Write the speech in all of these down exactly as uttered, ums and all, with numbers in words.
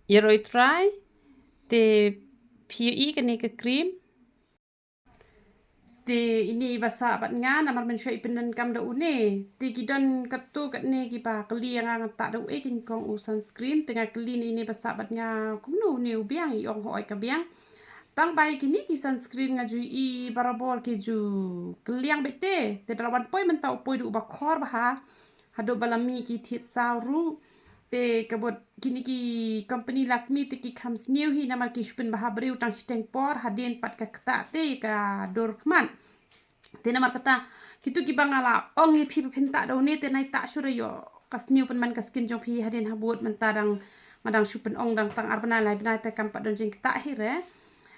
Ïaroh i trai, te phi ïohi kane ka cream. Te ine i ba sah bad nga namar mynshwa i pyndonkam da une. Te ki don katto katne kiba kylli ïa nga, nga tah da uei ki nyngkong u sunscreen, te nga kylli ne ine ba sah bad nga kumno une u biang, i ong hooid ka biang. Tang ba ïa kine ki sunscreen nga ju ïohi barabor ki ju kylliang beit te. Te da la wan poi mynta u poi da uba khor bha. Haduh ba la mih ki thied saw ruh. Te ka bud kine ki company Lakme te ki kham sniew hi namar ki shu pynbha briew tang shiteng por, hadien pat ka ktah te ka dur khmat. Te namar kata, kito kiba nga la ong ïa phi ba phin tah da une te nai tah shuh re, ïoh ka sniew pynman ka skin jong phi, hadien habud mynta dang, nga dang shu pynong dang tang ar bnai lai bnai te kam pat don jingktah hi re.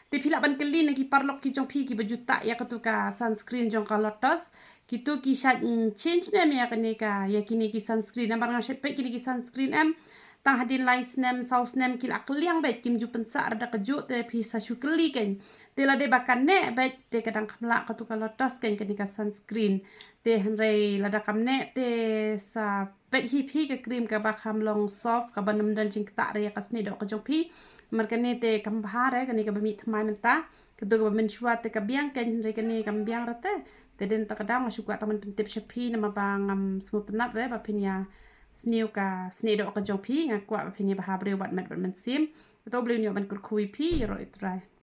Te phi lah ban kylli na ki paralok ki jong phi kiba ju tah ïa kato ka sunscreen jong ka Lotus. Kito ki shait, mm, change ne em ïa kane ka, ïa kine ki sunscreen. Namar nga shait peit kine ki sunscreen em, tang hadien lai snem, saw snem ki la kylliang beit, kim ju pynsah re da kajuh, te phi sa shu kylli kein. Te lada ba kan neh beit te ka dang kham lah kato ka Lotus kein kane ka sunscreen. Te hynrei lada kam neh te sa peit hi phi ka cream kaba kham long soft, kaba nym don jingktah re ïa ka snieh doh ka jong phi. Namar kane te kam bha re, kane kaba mih thymmai mynta. Kato kaba mynshwa te ka biang kein, hynrei kane kam biang re te. Te dei na kata ka daw nga shu kwah tang ban pyntip sha phi namar ba ngam sngewtynnat re ba phin ïa sniew ka snieh doh ka jong phi, nga kwah ba phin ïa bha briew bad met bad mynsiem. Kato, U Blei un ïoh ban kyrkhu ïa phi. Ïaroh i trai.